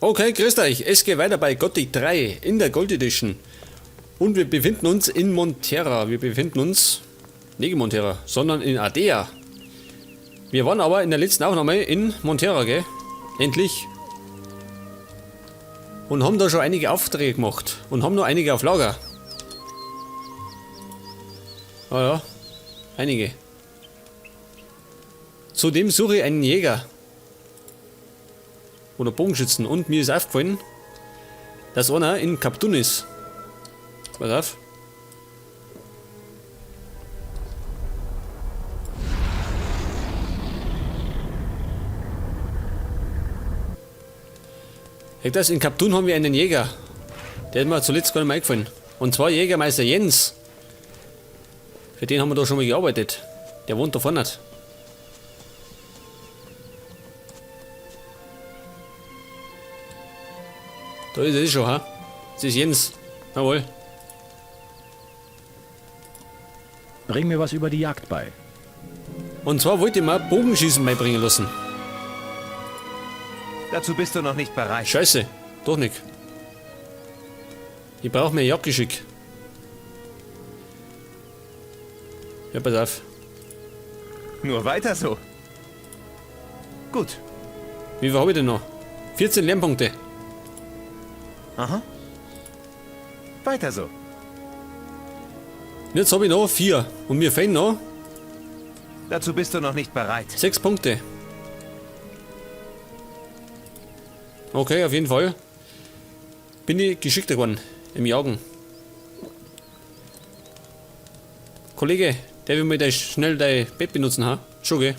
Okay, grüßt euch. Es geht weiter bei Gothic 3 in der Gold Edition. Und wir befinden uns in Monterra. Wir befinden uns nicht in Monterra, sondern in Ardea. Wir waren aber in der letzten Aufnahme in Monterra, gell? Endlich. Und haben da schon einige Aufträge gemacht. Und haben noch einige auf Lager. Ah ja, einige. Zudem suche ich einen Jäger. Oder Bogenschützen. Und mir ist aufgefallen, dass einer in Kaptun ist. Pass auf. Das in Kaptun haben wir einen Jäger. Der ist mir zuletzt gar nicht mehr eingefallen. Und zwar Jägermeister Jens. Für den haben wir da schon mal gearbeitet. Der wohnt da vorne. Da ist er schon, ha? Das ist Jens. Jawohl. Bring mir was über die Jagd bei. Und zwar wollte ich mir Bogenschießen beibringen lassen. Dazu bist du noch nicht bereit. Scheiße, doch nicht. Ich brauche mehr Jagdgeschick. Ja, pass auf. Nur weiter so. Gut. Wie viel habe ich denn noch? 14 Lernpunkte. Aha. Weiter so. Jetzt habe ich noch 4. Und mir fehlen noch Dazu bist du noch nicht bereit. 6 Punkte. Okay, auf jeden Fall bin ich geschickter geworden im Jagen. Kollege, der will mir da schnell dein Bett benutzen, ha? Schon, gell?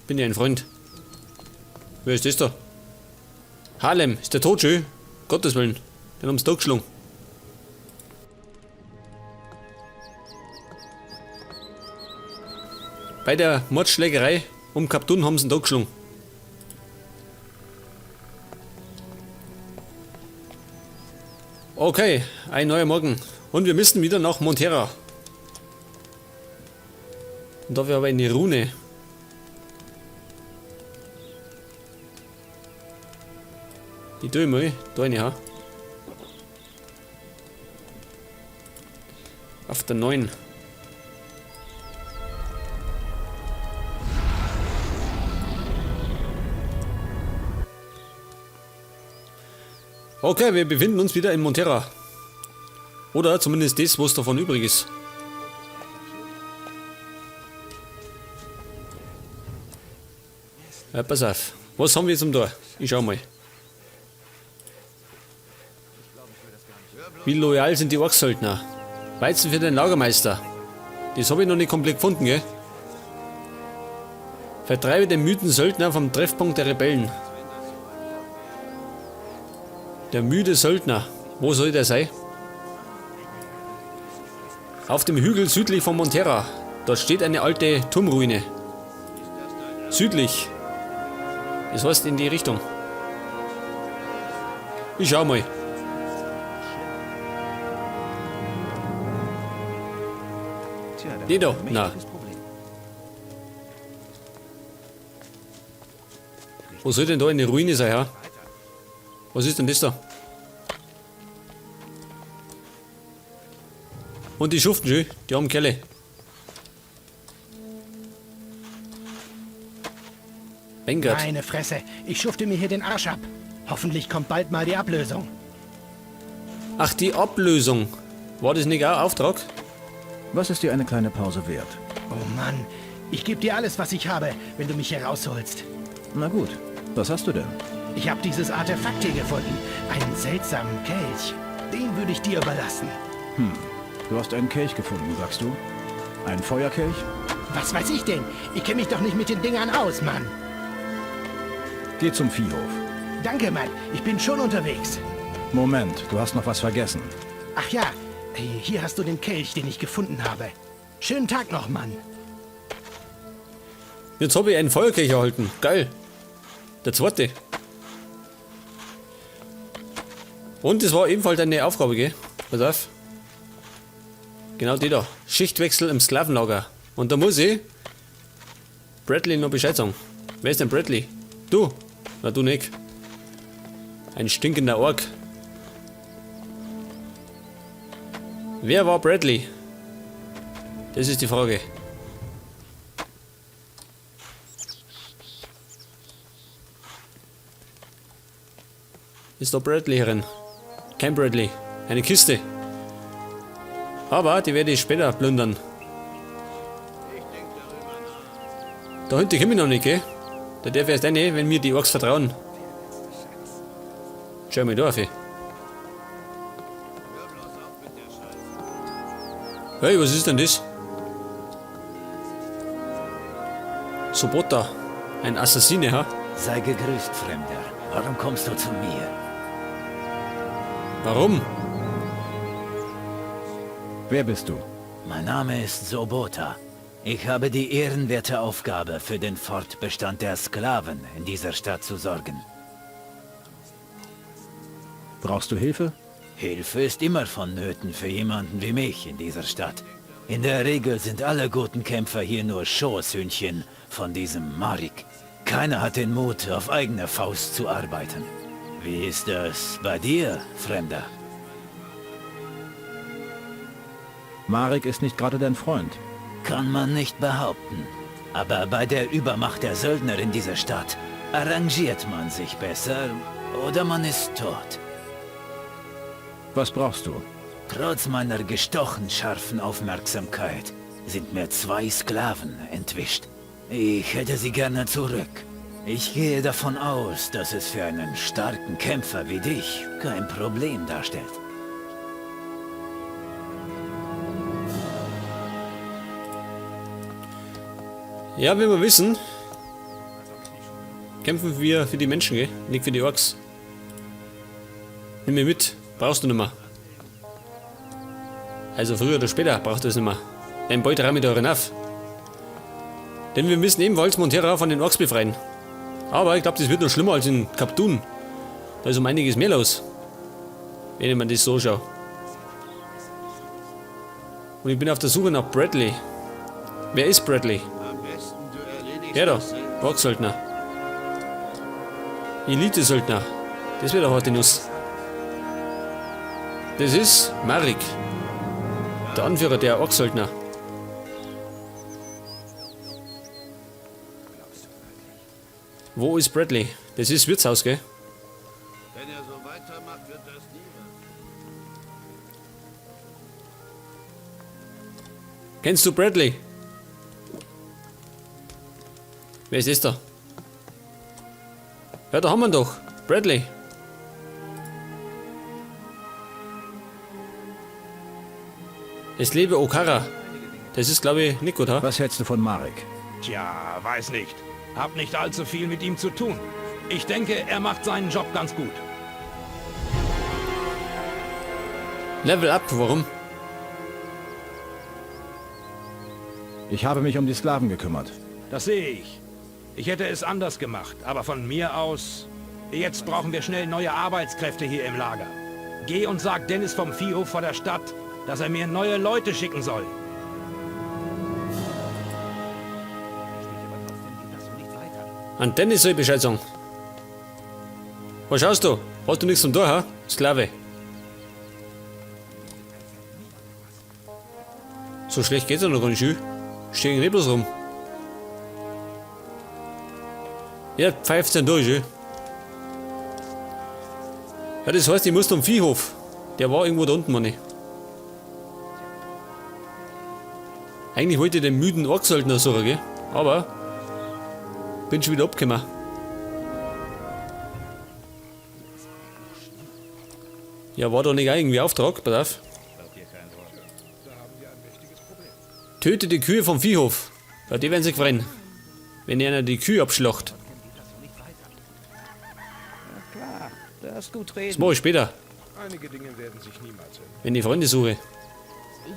Bin ja ein Freund. Wer ist das da? Harlem, ist der tot schön? Gottes Willen, den haben's da geschlungen. Bei der Mordschlägerei um Kaptun haben sie ihn da geschlungen. Okay, ein neuer Morgen. Und wir müssen wieder nach Monterra. Und dafür aber eine Rune. Die tue ich mal. Da eine, ha? Auf der 9. Okay, wir befinden uns wieder in Monterra. Oder zumindest das, was davon übrig ist. Ja, pass auf. Was haben wir zum Tor? Ich schau mal. Wie loyal sind die Orksöldner? Weizen für den Lagermeister. Das hab ich noch nicht komplett gefunden, gell? Vertreibe den müden Söldner vom Treffpunkt der Rebellen. Der müde Söldner. Wo soll der sein? Auf dem Hügel südlich von Monterra. Dort steht eine alte Turmruine. Südlich. Das heißt in die Richtung. Ich schau mal. Tja, da Die da? haben wir ein Na. mächtiges Problem. Wo soll denn da eine Ruine sein, ja? Was ist denn das da? Und die schuften schon, die haben Kerle. Bengert. Meine Fresse, ich schufte mir hier den Arsch ab. Hoffentlich kommt bald mal die Ablösung. Ach, die Ablösung. War das nicht auch Auftrag? Was ist dir eine kleine Pause wert? Oh Mann, ich geb dir alles, was ich habe, wenn du mich hier rausholst. Na gut, was hast du denn? Ich hab dieses Artefakt hier gefunden. Einen seltsamen Kelch. Den würde ich dir überlassen. Du hast einen Kelch gefunden, sagst du? Einen Feuerkelch? Was weiß ich denn? Ich kenn mich doch nicht mit den Dingern aus, Mann. Geh zum Viehhof. Danke, Mann. Ich bin schon unterwegs. Moment, du hast noch was vergessen. Ach ja, hier hast du den Kelch, den ich gefunden habe. Schönen Tag noch, Mann. Jetzt hab ich einen Feuerkelch erhalten. Geil. Der zweite. Und das war ebenfalls eine Aufgabe, gell? Pass auf. Genau die da. Schichtwechsel im Sklavenlager. Und da muss ich Bradley noch Bescheid sagen. Wer ist denn Bradley? Du? Na, du nicht. Ein stinkender Ork. Wer war Bradley? Das ist die Frage. Ist da Bradley herin? Kein Bradley. Eine Kiste. Aber die werde ich später plündern. Da hinten komme ich noch nicht, gell? Da darf ich erst rein, wenn mir die Orks vertrauen. Schau mal da auf. Hey, was ist denn das? Sobota. Ein Assassine, ha? Sei gegrüßt, Fremder. Warum kommst du zu mir? Warum? Wer bist du? Mein Name ist Sobota. Ich habe die ehrenwerte Aufgabe, für den Fortbestand der Sklaven in dieser Stadt zu sorgen. Brauchst du Hilfe? Hilfe ist immer vonnöten für jemanden wie mich in dieser Stadt. In der Regel sind alle guten Kämpfer hier nur Schoßhündchen von diesem Marik. Keiner hat den Mut, auf eigene Faust zu arbeiten. Wie ist das bei dir, Fremder? Marek ist nicht gerade dein Freund. Kann man nicht behaupten. Aber bei der Übermacht der Söldner in dieser Stadt arrangiert man sich besser oder man ist tot. Was brauchst du? Trotz meiner gestochen scharfen Aufmerksamkeit sind mir zwei Sklaven entwischt. Ich hätte sie gerne zurück. Ich gehe davon aus, dass es für einen starken Kämpfer wie dich kein Problem darstellt. Ja, wie wir wissen, kämpfen wir für die Menschen, gell? Nicht für die Orks. Nimm mich mit, brauchst du nicht mehr. Also früher oder später braucht du es nicht mehr. Dein Beute rahm ich da auf. Denn wir müssen ebenfalls Montera von den Orks befreien. Aber ich glaube, das wird noch schlimmer als in Kaptun. Da ist um einiges mehr los. Wenn ich mir das so schaue. Und ich bin auf der Suche nach Bradley. Wer ist Bradley? Der da, Orksöldner. Elite-Söldner. Das wird eine harte Nuss. Das ist Marik. Der Anführer der Orksöldner. Wo ist Bradley? Das ist Wirtshaus, gell? Wenn er so weitermacht, wird das nie was. Kennst du Bradley? Wer ist das da? Ja, da haben wir ihn doch. Bradley. Es lebe Okara. Das ist, glaube ich, nicht gut, ha? Was hältst du von Marek? Tja, weiß nicht. Hab nicht allzu viel mit ihm zu tun. Ich denke, er macht seinen Job ganz gut. Level up, warum? Ich habe mich um die Sklaven gekümmert. Das sehe ich. Ich hätte es anders gemacht, aber von mir aus... Jetzt brauchen wir schnell neue Arbeitskräfte hier im Lager. Geh und sag Dennis vom Viehhof vor der Stadt, dass er mir neue Leute schicken soll. An Dennis soll ich Bescheid sagen. Was schaust du? Hast du nichts zum Tor, ha? Sklave. So schlecht geht's ja noch gar nicht. schön. Stehen nicht bloß rum. Ja, pfeift denn durch, ey. Ja, das heißt, ich muss zum Viehhof. Der war irgendwo da unten, Mann. Eigentlich wollte ich den müden Orksöldner suchen, gell? Aber bin schon wieder abgekommen. Ja, war da nicht auch irgendwie Auftrag? Pass auf. Töte die Kühe vom Viehhof. Ja, die werden sich freuen. Wenn einer die Kühe abschlacht. Darfst gut Das reden. mache ich später, Einige Dinge werden sich niemals ändern. wenn ich Freunde suche.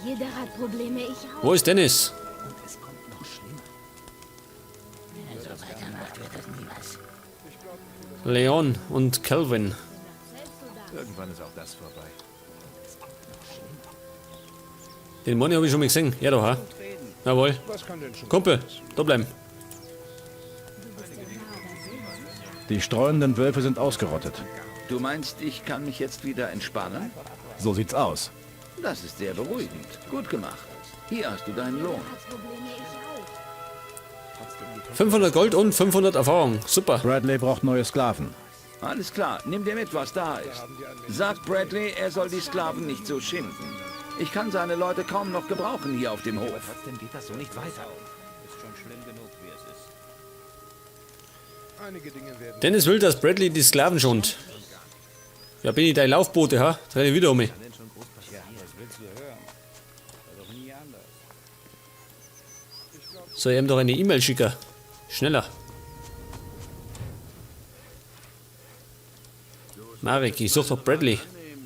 Jeder hat Probleme, ich auch. Wo ist Dennis? Leon und Calvin. Irgendwann ist auch das vorbei. Den Mann habe ich schon mal gesehen. Ja, da, ha? Jawohl. Was kann denn schon Kumpel, da bleiben. Die streunenden Wölfe sind ausgerottet. Du meinst, ich kann mich jetzt wieder entspannen? So sieht's aus. Das ist sehr beruhigend. Gut gemacht. Hier hast du deinen Lohn. Hat Probleme, ich auch. 500 Gold und 500 Erfahrung. Super. Bradley braucht neue Sklaven. Alles klar, nimm dir mit, was da ist. Sag Bradley, er soll die Sklaven nicht so schinden. Ich kann seine Leute kaum noch gebrauchen hier auf dem Hof. Trotzdem geht das so nicht weiter. Ist schon schlimm genug, wie es ist. Dennis will, dass Bradley die Sklaven schont. Ja, bin ich dein Laufbote, ha? Dreh dich wieder um mich. Tja, was willst du hören? War doch nie anders. Soll ich ihm doch eine E-Mail schicken? Schneller. Marek, ich such doch Bradley.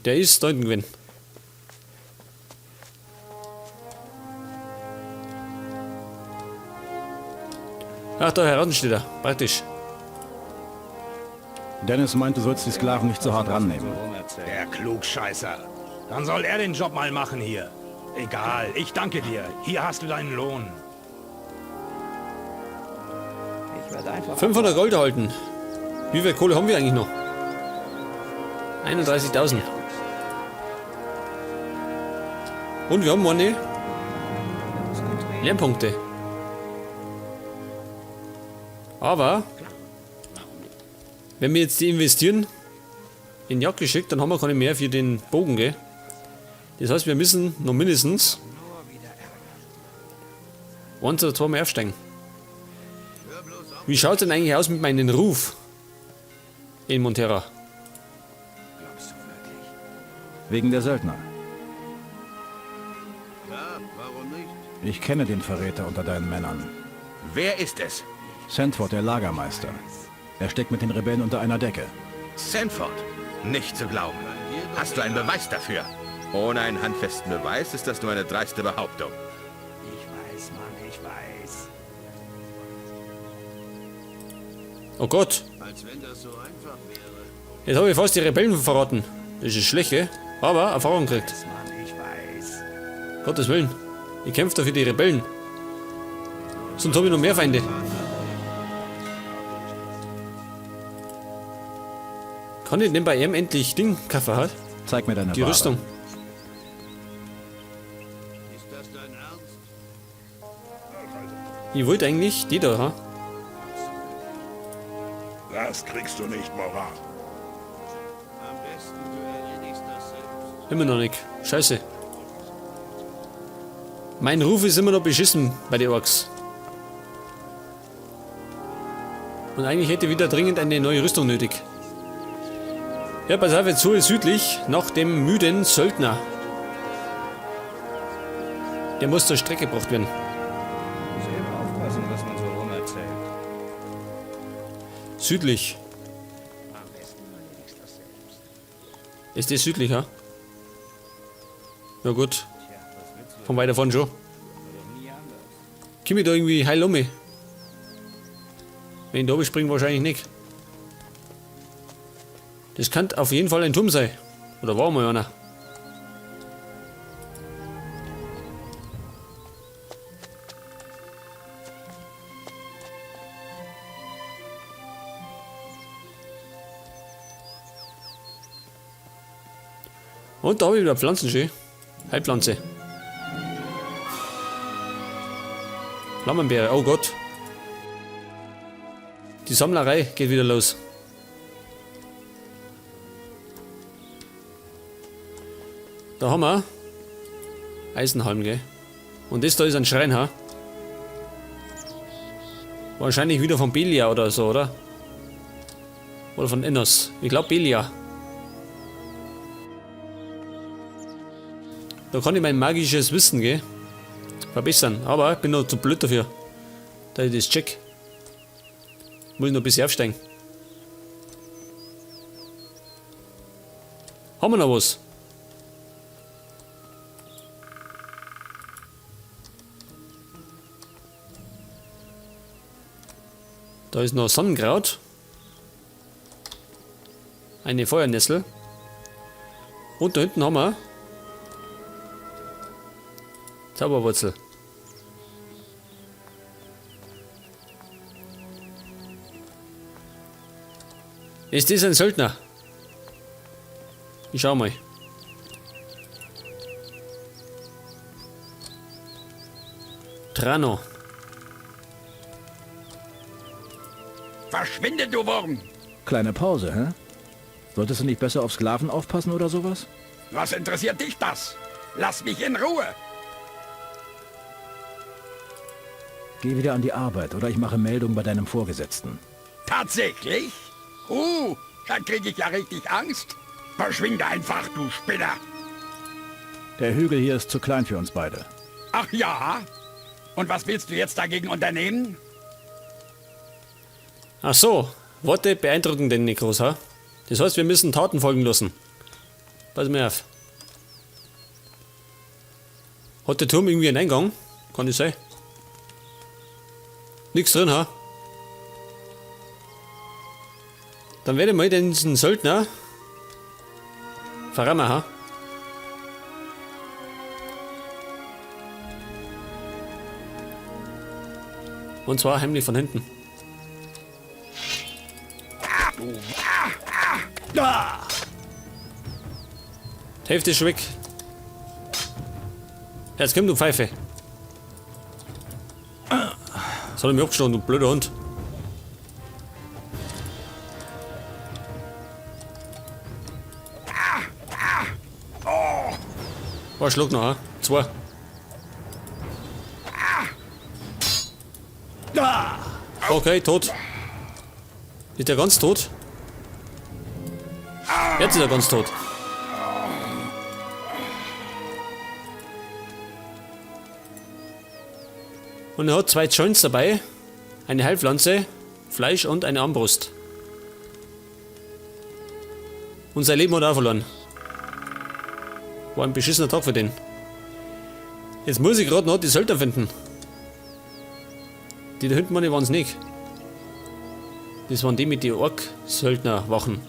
Der ist da hinten gewesen. Ach, da heraus steht er. Praktisch. Dennis meint, du sollst die Sklaven nicht so hart rannehmen. Der Klugscheißer. Dann soll er den Job mal machen hier. Egal, ich danke dir. Hier hast du deinen Lohn. Ich werde einfach 500 Gold erhalten. Wie viel Kohle haben wir eigentlich noch? 31.000. Und wir haben eine Lernpunkte. Aber wenn wir jetzt die investieren in Jagdgeschick, dann haben wir keine mehr für den Bogen, gell? Das heißt, wir müssen noch mindestens 1 oder 2 mehr aufsteigen. Wie schaut's denn eigentlich aus mit meinem Ruf in Monterra? Wegen der Söldner. Ja, warum nicht? Ich kenne den Verräter unter deinen Männern. Wer ist es? Sandford, der Lagermeister. Er steckt mit den Rebellen unter einer Decke. Sanford. Nicht zu glauben. Hast du einen Beweis dafür? Ohne einen handfesten Beweis ist das nur eine dreiste Behauptung. Ich weiß, Mann, ich weiß. Oh Gott, Als wenn das so einfach wäre. jetzt habe ich fast die Rebellen verraten. Das ist schlecht, gell? Aber Erfahrung kriegt. Mann, ich weiß. Gottes Willen. Ich kämpfe da für die Rebellen. Sonst habe ich noch mehr Feinde. Kann ich denn bei ihm endlich Ding kaufen, hat? Zeig mir deine Die Ware. Rüstung. Ist das dein Ernst? Ich wollte eigentlich die da, ha? Das kriegst du nicht, Moral. Am besten du erledigst das selbst. Immer noch nicht. Scheiße. Mein Ruf ist immer noch beschissen bei den Orks. Und eigentlich hätte ich wieder dringend eine neue Rüstung nötig. Ja, pass auf, jetzt suche ich südlich nach dem müden Söldner. Der muss zur Strecke gebracht werden. Muss eben aufpassen, was man so rumerzählt. Südlich. Ist das südlich, ja? Ja gut. Von weiter vorn schon. Komm ich da irgendwie heil um mich? Wenn ich da springe, wahrscheinlich nicht. Das kann auf jeden Fall ein Turm sein. Oder war mal einer? Und da habe ich wieder Pflanzen schön. Heilpflanze. Flammenbeere, oh Gott. Die Sammlerei geht wieder los. Da haben wir Eisenhalm, gell? Und das da ist ein Schrein, ha? Wahrscheinlich wieder von Belia oder so, oder? Oder von Innos. Ich glaub Belia. Da kann ich mein magisches Wissen, gell? Verbessern. Aber ich bin noch zu blöd dafür. Da ich das check. Muss ich noch ein bisschen aufsteigen. Haben wir noch was? Da ist noch Sonnenkraut. Eine Feuernessel. Und da hinten haben wir Zauberwurzel. Ist das ein Söldner? Ich schau mal. Trano. Verschwinde, du Wurm! Kleine Pause, hä? Solltest du nicht besser auf Sklaven aufpassen oder sowas? Was interessiert dich das? Lass mich in Ruhe! Geh wieder an die Arbeit oder ich mache Meldung bei deinem Vorgesetzten. Tatsächlich? Da kriege ich ja richtig Angst. Verschwinde einfach, du Spinner! Der Hügel hier ist zu klein für uns beide. Ach ja? Und was willst du jetzt dagegen unternehmen? Ach so, Worte beeindrucken den Nekros, ha? Das heißt, wir müssen Taten folgen lassen. Pass mir auf. Hat der Turm irgendwie einen Eingang? Kann das sein? Nix drin, ha? Dann werde ich mal den Söldner verrammen, ha? Und zwar heimlich von hinten. Die Hälfte ist schon weg. Jetzt komm, du Pfeife. Das hat er mich abgeschlagen, du blöder Hund. Ein Schluck noch, ha? Zwei. Okay, tot. Ist der ganz tot? Jetzt ist er ganz tot. Und er hat 2 Joints dabei, eine Heilpflanze, Fleisch und eine Armbrust. Und sein Leben hat er auch verloren. War ein beschissener Tag für den. Jetzt muss ich gerade noch die Söldner finden. Die da hinten meine waren's nicht. Das waren die mit den Ork-Söldnerwachen.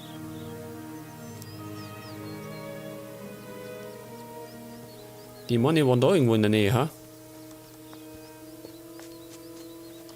Die Money waren da irgendwo in der Nähe, ha?